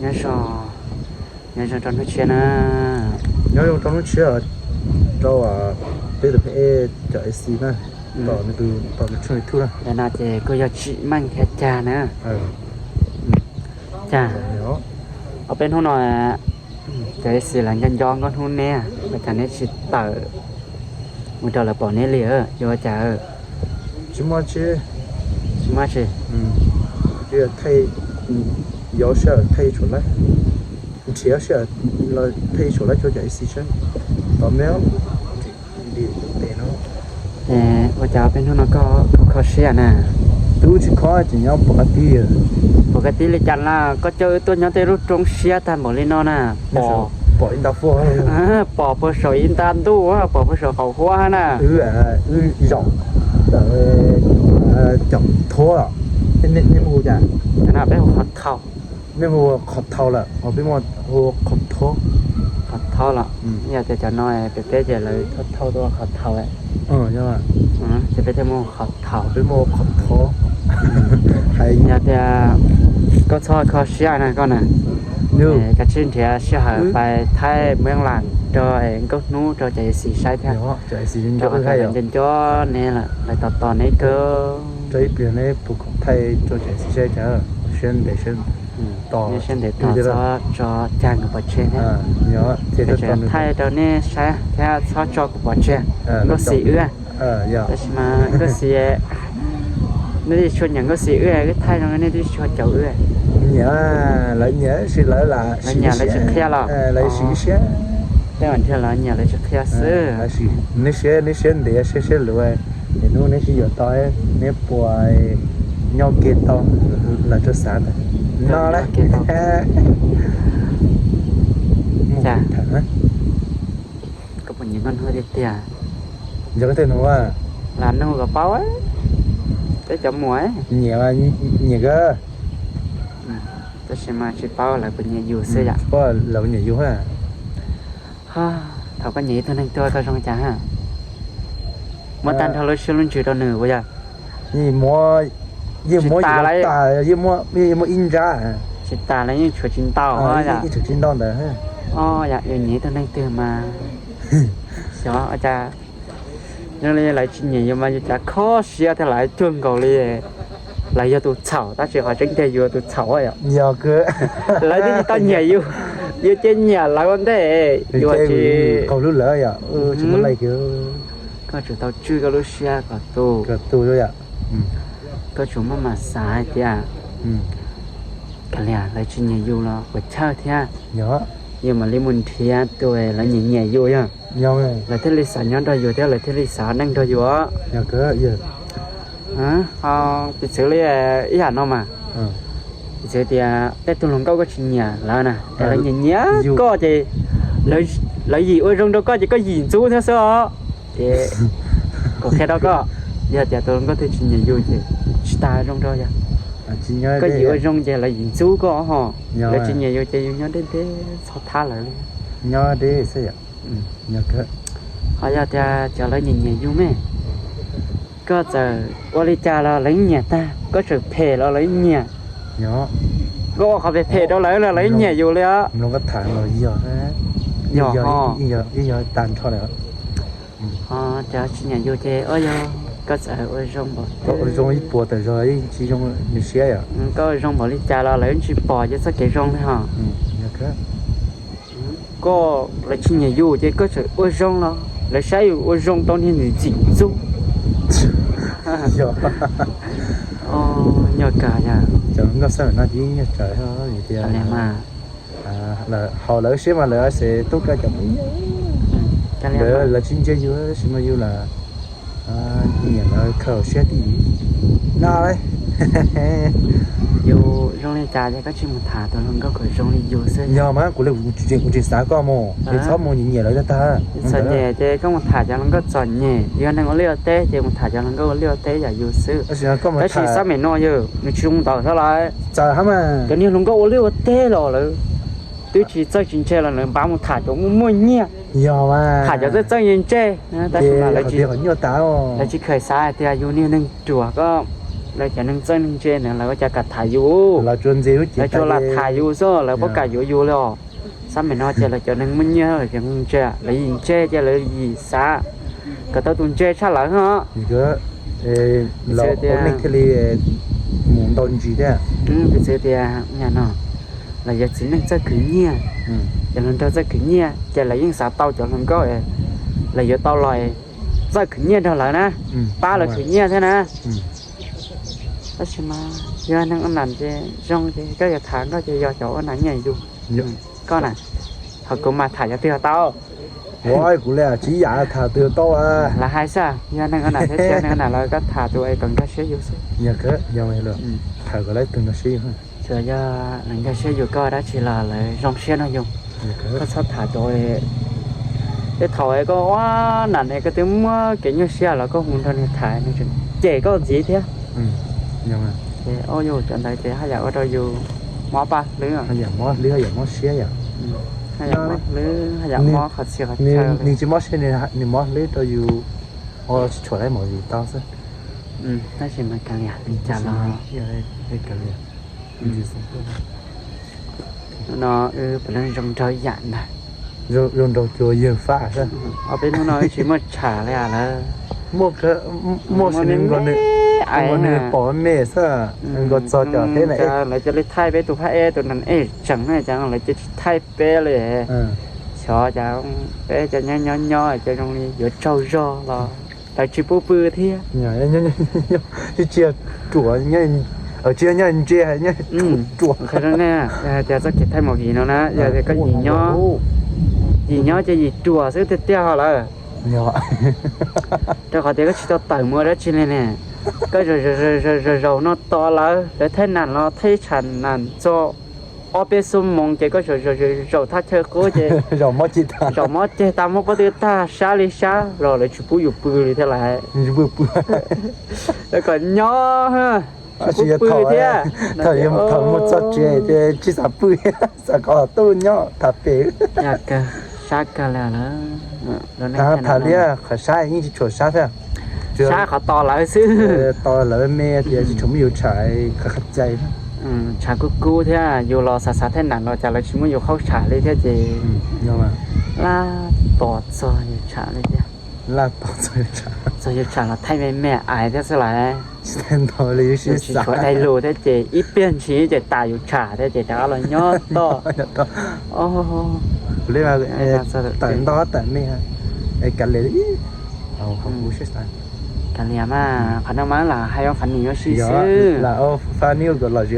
Nyob zoo, nyob zoo rau hnub tshiab na. Nyob zoo rau hnub tshiab rau peb tus pheej cov A C na, tom nws tus tshooj YouTube na. Ntawm no ces kuj yog tsim meej thiab cag na. Cag, ob peb hnub no cov A C lawv nco nco nkauj hnub neb, ua cas neb tsis tawm mus rau lawv pom neb li, yuav ua cas? Tsis muaj tsi, tsis muaj tsi. Yuav sij hawm thaij tshuav laib, nrhiav sij hawm los thaij tshuav laib rau cov A C saib. Tos meb, ua cas peb hnub no koj kho siab na? Twb tsis kho ces nyob pom qab tib. Pom qab tib li cas na, koj coj wb tuaj nyob tej lub roob siab tag npaum li no na. Pom, pom ib nta fuab, pom puag saum ib nta ntuj, pom puag saum qaum huab na. Wb zaum ntawm cov thuab, nej hu cas? Peb hu qhov thau. Nej hu qhov thau lawm, peb muaj hu qhov thuab. Qhov thau los, yog tias cov no pem peb ces lawv thauj thauj tuaj qhov thau. Ces peb thiaj muaj qhov thau, peb muaj qhov thuab. Yog tias koj txhob kho siab na koj na, kav tsij nrhiav sij hawm pais thaij Meeb Lam rau nkauj hnub rau cov A C saib thiab. Cov A C nco nco neb lawm, lawv tos tos neb kawg. Rau ib pliag neb puas khoom thaij rau cov A C saib cas? Siab ntev, siab ntev tos, txhob tso cag kuv pov tseg thiab. Thaij rau nej saib thiab txhob tso kuv pov tseg. Nkauj Xis wb, tab sis mas Nkauj Xis, nej twb tsis tshua nyiam Nkauj Xis wb, wb thaij zoo nej twb tsis tshua caum wb. Nyiam, lawv nyiam tab sis lawv lam, lawv nyiam lawv tsis qhia los? Lawv siv siab. Tej zaum nrhiav lawv nyiam lawv tsis qhia xwb. Neb siab, neb siab ntev siab siab luv, es hnub neb sib yuav tau, neb puas nyob ke tau lawv rau xav ntawd no lauj? Koj puas nyiam nkauj hnub tiag tiag? Nco koj tej nuav, lam nug kom paub, peb cov muam. Nyiam, nyiam kawg. Tab sis mas tsis paub lawv puas nyiam yus xwb yom. Lawv nyiam yus. Thaum koj nyiam ib tug neeg tuag koj zoo cas? Muab tag nrho lub siab lub ntsws rau nws puas yog? Yeej muab, yeej muab ib nrab. Tsis tas lawv yeej tshuav tsis ntau, yeej tshuav tsis ntau ntawd. Yus nyiam ib tug neeg twg mas xyov ua cas, zoo li lawv tsis nyiam yus mas yus cas kho siab thiab lawv cuag nkaus li lawv yog tus txhaum tab sis qhov tseeb tiag yus yog tus txhaum yom. Lawv twb tsis tau nyiam yus, yus cia nyiam lawv ua ntej, yus tsis qaug lub lawv yom, tsis muaj laj kiag. Koj tsum tau tswj koj lub siab kom tu, koj tsum maj mam xav hais tias, kav liam lawv tsis nyiam yus los puas chawj thiab, yus mam li mus nrhiav tus lawv nyiam nyiam yus yog, lawv thiaj li xav nyob nrog yus thiab lawv thiaj li xav neej nrog yus. Ho piv txwv li ib yam no mas, piv txwv tias tej tug hluas nkauj koj tsis nyiam lawv na, es lawv nyiam nyiam koj ces lawv yim ua zoo rau koj ces koj yim ntxub thiab xwb os. Ces kuv qhia rau koj, yog tias tus hluas nkauj twg tsis nyiam yus ces tsis tas zoo rau yog, koj yim ua zoo ces lawv yim ntxub koj ho. Lawv tsis nyiam yus ces yus nyob deb deb txhob thab lawv li. Nyob deb xwb yom. Ho yog tias cov lawv nyiam nyiam yus me, koj txawm ua li cas los lawv nyiam tag, koj txawm phem los lawv nyiam. Koj ua qhov phem phem rau lawv los lawv nyiam yus li os. Yog, yog tag nrho lawm. Ho cov tsis nyiam yus ces ua yog koj txawm ua zoo npaum, ua zoo ib puas tawm zog tsis zoo nws siab yom. Koj ua zoo npaum li cas los lawv tsis pom yus txoj kev zoo li ho. Koj, lawv tsis nyiam yus ces koj txawm ua zoo los lawv saib yus ua zoo tau niag ntxim ntxim ntxub. Nyuaj kawg yog. Cov nkauj xab no ces nyuaj tsawv tias, haus lawv siab mas lawv xav tub kawg cov, lawv tsis ntsia yus tab sis mas yus lam nyiam lawv khaws siab tib no. Yus zoo li cas ces koj tsis mus tham tus hluas nkauj kom zoo li yus xwb. Yog mas kuv li kuv tsis xav koj mus, txhob mus nyiam nyiam lawv tag tag. Txom nyem ces koj mus tham cov hluas nkauj txom nyem, yog neeg ua liaj ua teb ces mus tham cov hluas nkauj ua liaj ua teb yam yus xwb. Tab sis xab mem no yog nws tsis zoo ntawd thiab lawm. Cov niag hluas nkauj ua liaj ua teb los lawv twb tsis txawj tsis ntse los lawv npav mus tham cov muaj muaj nyiaj, tham cov txawj txawj ntse ntse, tab sis mas lawv tsis kheev xav hais tias yus niag neeg ruam koj lawv cov neeg txawj neeg ntse ntawd lawv ua cas kam tham yus, lawv tsuas lam tham yus xwb, lawv puas kam yuav yus li os. Xab meem no ces lawv cov neeg muaj nyiaj lawv cov neeg ntse, lawv yim ntse ces lawv yim xav kom tau tus ntse tshaj lawv os. Piv txwv tias, mus ntau ntsis thiab, piv txwv tias no, lawv yog txiv neej txawj khwv nyiaj, ces hluas nraug txawj khwv nyiaj ces lawv yeej xav tau cov hluas nkauj lawv yuav tau los txawj khwv nyiaj nrog lawv na, pab lawv khwv nyiaj thiab na. Tab sis mas yog neeg ua nam ces zoo ces koj yuav tham nkauj ces yog cov ua nam nyiaj yus. Koj na, ho kuv mas tham cov twg ho tau. Ua kuv li tsis yam tham twg tau. Lawv hais xwb, yog neeg ua nam thiab tsis yog neeg ua nam los koj tham tus es kom nkag siab yus xwb. Tham kom lawv tus nkag siab yus. Tsuas yog lawv nkag siab yus koj dab tsi los lawv zoo siab nrog yus. Koj txhob tham tus, tej thaum koj ua nam ne koj twb muaj kev nyuaj siab los koj hu nrog nws tham nws tseem cem koj ntxiv thiab. Ces o yus cov ntawd ces haj yam ua rau yus mob paj hlwb, haj yam mob hlwb, haj yam mob siab yom. Haj yam mob hlwb, haj yam mob qhov txhia qhov chaw. Nws tsis mob siab, nws mob hlwb rau yus, o tsis tshuam laib movie tau xwb. Tab sis mas kav liam li cas los no wb puav leej zoo nraug ib yam ntag. Zoo nraug cuag yawg Faj xwb. Ob peb hnub no wb tsis muaj tsham li lawm. Muaj, muaj sis nws nkaus, nws nkaus nws pom me xwb, nkaus txog cov teb na. Lawv cia li thaij peb tus phab eb tus nas ej tseem na, cas lawv cia tsis thaij peb li. Xyov cas peb cov nyob nyob nyob cov zoo li yuav tsaug zog los lawv tsis pub pw thiab. Tsis tsis ruam, tsis nyob ntse, nyob ruam. Qhia rau nej, yog hais tias txoj kev thaij movie no na, yog tias koj yim nyob, yim nyob ces yim ruam xwb tiag tiag ho lawm. Rau qhov tias koj tsis tau tawm mus ua dab tsi li ne, koj zaum zaum noj tos lawv, lawv thaij nam los thaij tsham nam txog ob peb xuab moos ces koj zaum zaum zaum thaj chaw qub ces zaum mob ceg tag, muab pob tw tag sab li sab los lawv tsis pub yus pw li thiab lawm. Lawv kom nyob, tsis pub pw thiab. Thaum mus txog tsev ces tsis xav pw, xav kom tuaj nyob tham pem. Sab kawg li lawm. Tham li qhov sab yeej tsis tshuam sab thiab, sab qhov tos lawv xwb. Tos lawv me tias tsis tshuam muab yus tsham qhov qhov cai. Tsham kub kub thiab, yus los xav xav thaij nam los cas lawv tsis muab yus qhaub tsham li thiab ces laj tos txog yus tsham li thiab. Laj tos txog yus tsham los thaij me me ais thiab xwb lawm. Tsis thaij ntau li, yus tsis tshuav dai lus thiab ces ib pliag ntshis ces tas yus tsham thiab ces rov qab los nyob toj. Tawm ntau tawm me, kav liam, kav liam mas qhov no mas lam hais ua fav nis ua si xwb,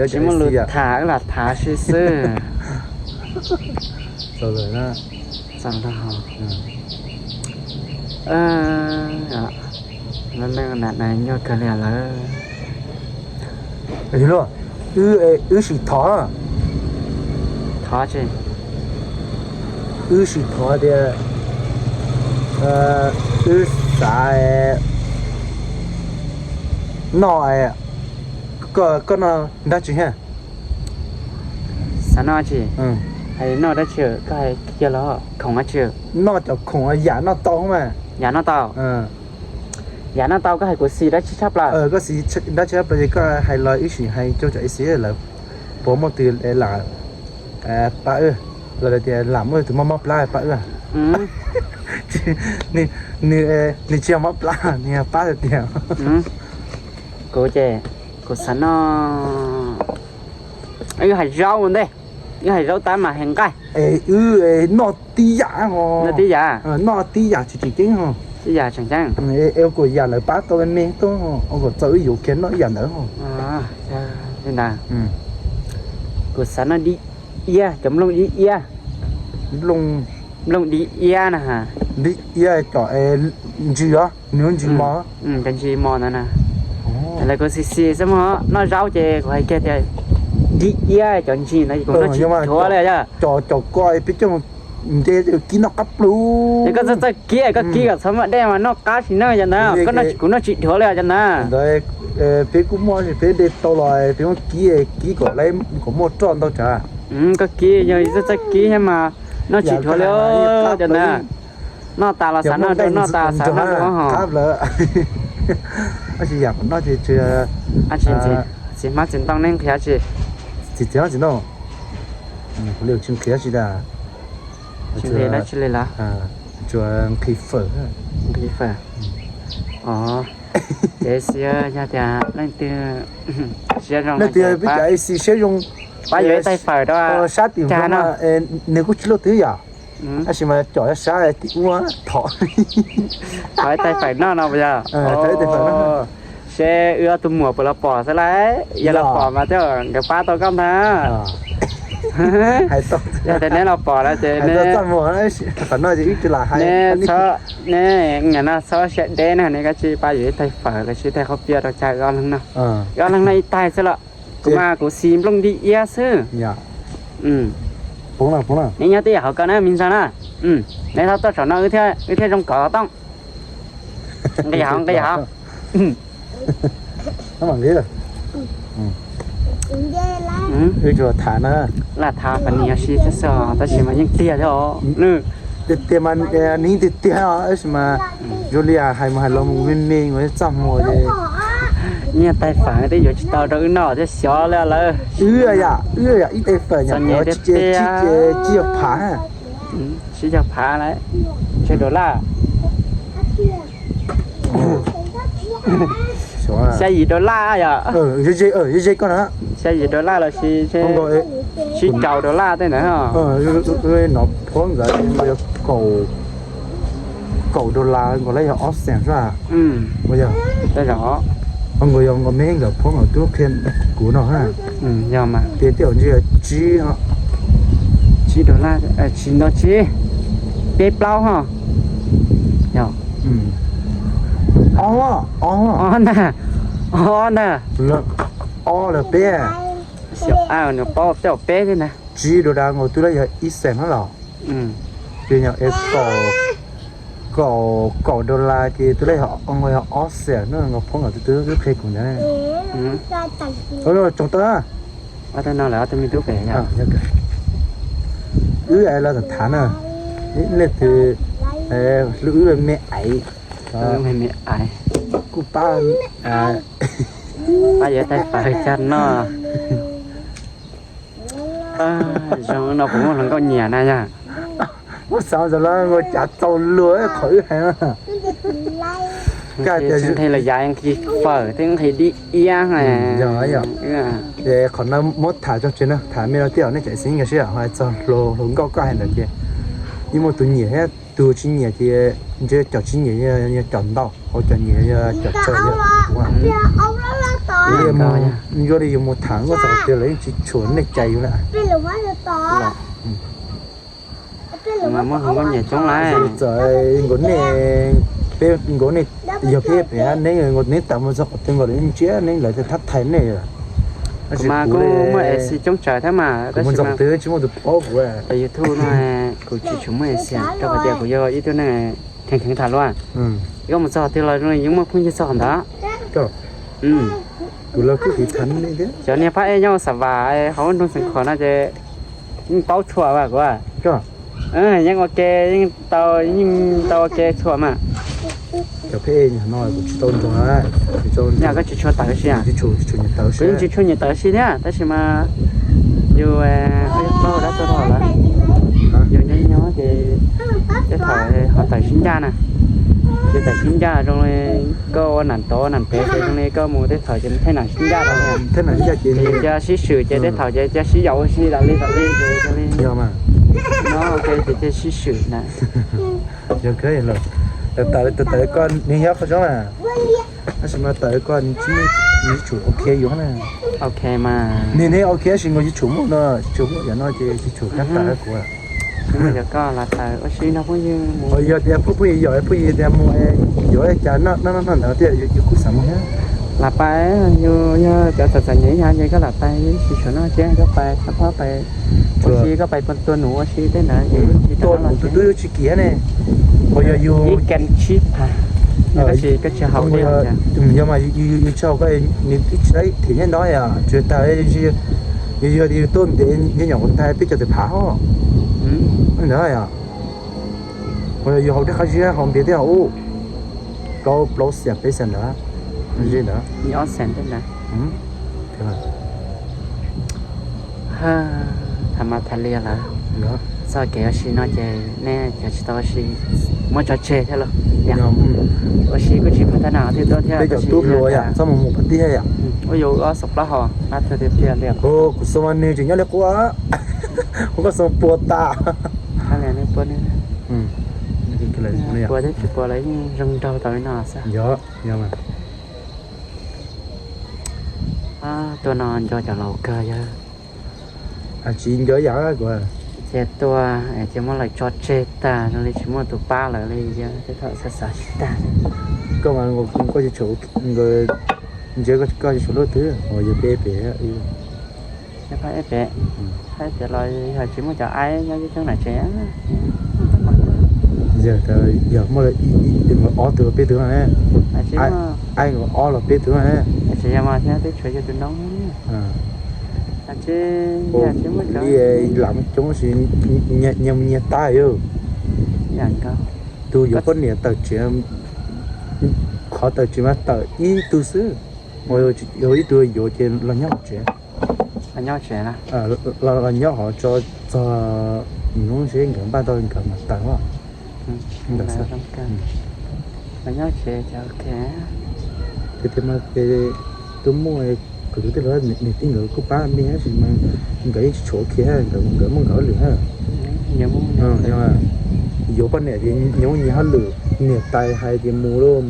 tsis muaj lus tham wb lam tham si xwb. Nyuaj kawg li lawm. Wb sim thov, thov tsi, wb sim thov tias wb xav noj, koj noj dab tsi thiab? Xav noj tsi? Hais noj dab tsi, koj hais kiag los, khoom dab tsi? Noj cov khoom yam noj tau mas. Yam noj tau? Yam noj tau koj hais kuv xis dab tsi tshaj plaws? Koj xis dab tsi tshaj plaws ces koj hais los wb sim hais rau cov ib xis lawv puas muaj tus lam pab wb, los tias lam muaj tus mob mob plab pab wb. Nws, nws tsis yog mob plab, nws yog pab tiag tiag. Kuv ces kuv xav noj, wb hais zaub ua ntej, wb hais zaub tab mas hais nqaij. Wb noj tib yam, noj tib yam, noj tib yam tsis tseem ceeb ho. Tib yam tseem ceeb. Es ua kom yam lawv pab tau me me tuaj, ua kom txawm wb yuav kiag noj ib yam ntawd ho. Li ntawd, kuv xav noj dib iab, cov nplooj dib iab. Nplooj dib iab na. Dib iab cov ntsis os, nws ntsis mos. Cov ntsis mos ntawd na. Lawv kuv xis xis xwb mas noj zaub ces kuv hais kiag tias dib iab cov ntsis ntawd kuv noj tsis dhuav li. Cov, cov ko peb coj nce kib noj qab plug. Es koj txawj txawj kib, koj kib kom txhob muaj dej mas noj qab tsis noj cov ntawd, koj noj, kuv noj tsis dhuav li cov ntawd. Peb kuj muaj, peb de tau los peb muab kib, kib kom, kom muaj roj ntau tsam. Koj kib yog txawj txawj kib thiab mas noj tsis dhuav li cov ntawd. Noj tas los xav noj dua, noj tas xav noj dua ho. Tab sis yam qhov no ces tsis Txiv hmab txiv ntoo nej nqhis dab tsi? Txiv txiv hmab txiv ntoo, kuv li tsis nqhis dab tsi tas. Tsis nqhis dab tsi li los? Tsuas nqhis fawm. Nqhis fawm. Os, ces xwb yog tias leej twg siab zoo no ces pab yuav ib tais fawm rau sab tim no. Nws kuj tsis luaj twg yom, tab sis mas cov sab tim ub thov, thov ib tais fawm noj no puas yog? Seb wb ob tug muam puas los pom xwb lauj, yog los pom mas tej zaum nkawd pab tau koj ntag. Yog tias neb los pom no ces neb, neb no txhob siab deb na, neb kav tsij pab yuav ib tais fawm los sis ib tais qhaub pias rau caw wb ob leeg noj. Wb ob leeg noj ib tais xwb los, kuv mas kuv xis nplooj nti iab xwb. Neb nyob twj ywm hauv ko na me ntxhais na, neb txhob tuaj saum no wb thiaj zoo kov tooj. Nqis hauv, nqis hauv. Wb tsuas tham na. Lam tham pab niam si xwb xwb tab sis mas yeej tiag thiab os. Tiag tiag mas nws yeej tiag tiag tab sis mas zoo li hais mus hais los mus me me ua txaj muag ces nyiaj tais fawm twb yuav tsis tau rau wb noj thiab xyov li lawm. Wb yam, wb yam ib tais fawm nyuam qhuav tsis, tsis yog phav, tsis yog phav lawm, tsib dollar. Xya yim dollar yom? Ze koj na. Xya yim dollar los sis tsib rau dollar tej ntawd. No phuab nkawd yuav kaum dollar nkaus lawm yog ob xees sab. Ua yog, nkaus yog nkaus me nkawd phuab nkawd twb qhia kuv no. Yog mas tias tej zaum ntshe yog tsib, tsib dollar, tsis nto tsib, peb plaub ho. Yog, ob, ob ntag, ob ntag. Ob los peb, xyov, nws paub tej zaum peb thiab ntag. Tsib dollar nkaus twb lawm yog ib xees na los. Ces yog es kaum, kaum, kaum dollar ces twb lawm yog, nkaus yog ob xees na, nkaus phuab nkawd twb twb qhia kuv ntawd. Tsoom tawb, wb los tham na, leej twg hlub wb me aiv kuj pab, pab yuav tais fawm cag noj. Zoo no kuv muaj hluas nkauj nyiam na yog. Muab xav ntawd los ua cas txaus luag qhov wb hais. Nqhis fawm thiab nqhis dib iab. Yog, yog. Ces qhov no muab tham tso tseg na, tham me no tij laug nej cov xeeb nkawd sib hais txog hluas nkauj koj hais ntawd ces yeej muaj tus nyiam thiab tus tsis nyiam ces ntshe cov tsis nyiam yog cov ntau, hos cov nyiam yog cov tsawg yog. Yuav li yus mus tham nkauj txog tias lawv yeej tsis tshuam nej cais yus na. Mas muaj hluas nkauj nyiam coob lawm. Txawm nkaus nej, peb nkaus nej, yog peb pem neb nkaus neb tas mus txog qhov twg nkaus lawv yeej ntsiab neb lawv thiaj thab thaiv nej. Mas kuv muaj es xis coob tsawg thiab mas kuv mus txog qhov twg tsis muaj tus paub kuv. Hauv YouTube no kuv tsis tshua muaj es xis rau qhov tias kuv yog ib tug neeg kheev kheev tham luaj. Koj mus txog qhov twg los yeej muaj phooj ywg txog ntawd. Kuv los kuj tiv tham thiab. Cov niag phab ej nyob Xav Vas hauv nroog Xeev Khuam no ces yeej paub txhua vas kuv. Yeej ua ke, yeej tau, yeej tau ua ke txhua mas. Cov phab ej no kuv tsis tau nrog, yog koj tsis tshua tawm si, kuv yeej tsis tshua nyiam tawm si thiab tab sis mas yus paub dab tuaj dhau lawm, yus nyob nyob ces tej thaum ho tawm sib ncaj na. Ces tawm sib ncaj zoo li koj ua nam tod nam pem ces zoo li koj mus tej thaum ces thej nam sib ncaj, cia sib swm ces tej thaum ces cia sib yaum ua si tas li tas li ces zoo li no ces cia sib swm na. Tawm, tawm koj nws nyob qhov zoo na, tab sis mas tawm koj nws tsis, nws tsis tshua ok yuav na. Ok mas. Nws ne ok tab sis nkaus tsis tshua muaj no, tsis tshua muaj yam no ces tsis tshua kab tawm kuv. Tsis muaj yog koj los tawm ua si nrog phooj ywg mus. Yog tias phooj ywg yaum phooj ywg tias mus yuav cas noj noj noj ntawd tias yus kuj xav mus thiab. Lam pais, yus yog cov txom txom nyem ib yam ces koj lam pais, tsis tshua noj tsiab koj pais txhob phob pais ua si, koj pais tua num ua si tej ntawd ces tua num tus tub yuav tsis kim ne. Yog yus ib ke tsib phav, tab sis koj tsis haus thiab. Yog mas yus tsis haus koj, nws tsis tau them nyiaj ntau yom, tsuas tag yus yog yus tuaj ntev nyob nyom kuv tag peb caug tawm phav ho. Ntawd yom. Yus haus dej qab zib haus npias thiab haus ub, plaub plaub xees peb xees ntawd, ntawd. Tham mas tham lias lawm. Txoj kev ua si no ces nej cov tsis tau ua si muab tso tseg thiab los? Ua si kuj tsis pab tab nam thiaj tuaj thiab. Peb cov tub hluas yom, txhob mus mus pab tiag yom. Ua yus ob xoom plaub hau pab tug tiag tiag li. Kuv xav mas nws tseem nyob li quaj, kuv koj xav puas tas. Puas thiab tsis puas los yeej zoo nraug tau li no xwb. Yog, yog mas. Tuaj no nco cov laus kawg yawg. Tsis nco ib yam kuv. Ces tuaj ces muab lawv tso tseg tag zoo li tsis muaj tus pab lawv li, tej thaum xav xav tsis tag. Koj mas koj tsis tshua, ntsia koj tsis tshua lub twg uas yog peb pem. Peb pem, peb pem los yog tsis muaj cov aib nyob coob coob na tsev. Yog muaj ob tug los peb tug no ne, aib ob los peb tug no ne. Tsis yog mas thiab twb tshuav yog tus noob. Li lam coob si nyias mus nyias tab yog. Tus yuav poj niam tawm tsev, qhov tawm tsev mas tawm ib tug xwb, yog ib tug yuav ces los nyob hauv tsev. Los nyob hauv tso txog hnub seb nkawd npaj tau nkawd mas tawm os. Ntawd xwb. Los nyob hauv tsev ces ok. Tiag tiag mas ces twb muaj kuv tus tij laug niam tij nkawd kuj pab me tab sis mas nkawd yeej tsis tshua khiav, nkawd mus nkawd muaj nkawd hauj lwm na. Yuav poj niam ces nyob nyias hauj lwm, niam tais hais tias mus lauj,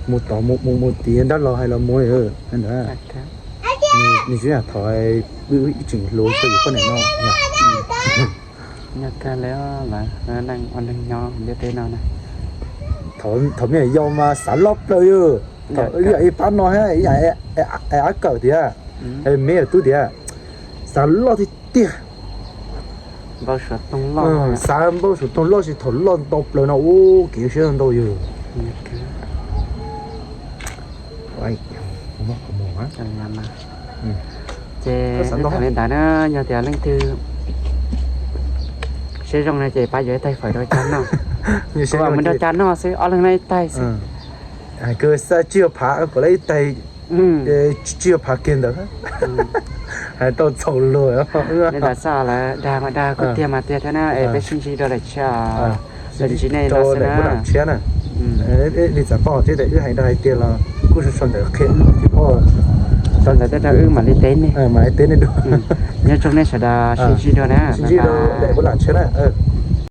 mus tod mus, mus tid, dab laug hais los mus ntawd. Nws tsis yam thaum wb tseem hluas xwb yuav poj niam no. Nyob kawg li lawv neej ua neeg nyob ntiaj teb no na. Thaum me nyuam yaus mas xav loj plaws yog, thaum ib yam li pab no thiab ib yam li ab kawm tiag, me nyuam tub tiag, xav loj tiag tiag. Xav npau suav toog loj, tsis thaum loj ntau plaws no ua kev siab ntau yog. Ces thaum li ntawd na, yog tias leej twg siab zoo no ces pab yuav ib taig fawm rau cab noj. Mus nrog cab noj xwb, ob leeg noj ib taig xwb. Kuv xav tsis yog phav, kuv lawv ib taig, tsis yog phav kiag ntawd. Hais tau txhaum luag. Li ntawd xwb, lawv dag mas dag, kuv tiag mas tiag thiab na, es peb sib ntsib dua daim tshiab, sib ntsib nej no xwb na. Li txawm paub thiab tias wb hais dag hais tiag los kuj sau ntawv qhia wb thiab, sau ntawv tej rau wb mam li teb nej, mam li teb nej dua. Nyob zoo nej sawv daws sib ntsib dua na. Sib ntsib dua daim tshiab na.